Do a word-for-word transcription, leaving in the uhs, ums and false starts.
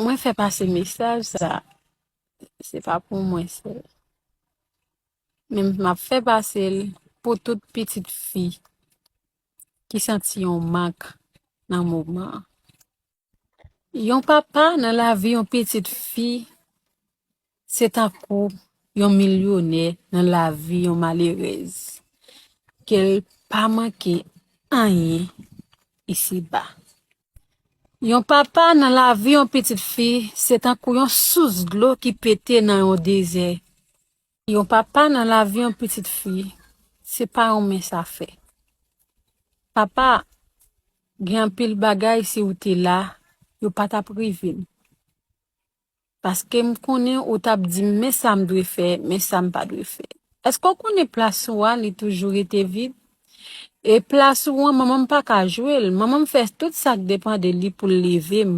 Mwen fè pase mesaj sa, se pa pou mwen sèl. Men m ap fè pase l pou tout pitit fi ki santi yon mank nan moman an. Yon papa nan lavi yon pitit fi, se tankou yon milyonè nan lavi yon malerèz, ke l pa manke anyen isiba. Yon papa nan lavi yon pitit fi, se tankou yon sous dlo ki pete nan yon dezè. Yon papa nan lavi yon pitit fi, se pa yon mens afè. Papa, gen anpil bagay, si w te la, yo pa t ap rive m. Paske m konnen ou t ap di m, men sa m dwe fè, men sa m pa dwe fè. Èske w konnen plas ou a, li toujou rete vid? E plas ou an, manman m pa ka jwe l. Manman m fè tout sa k depann de li pou l leve m.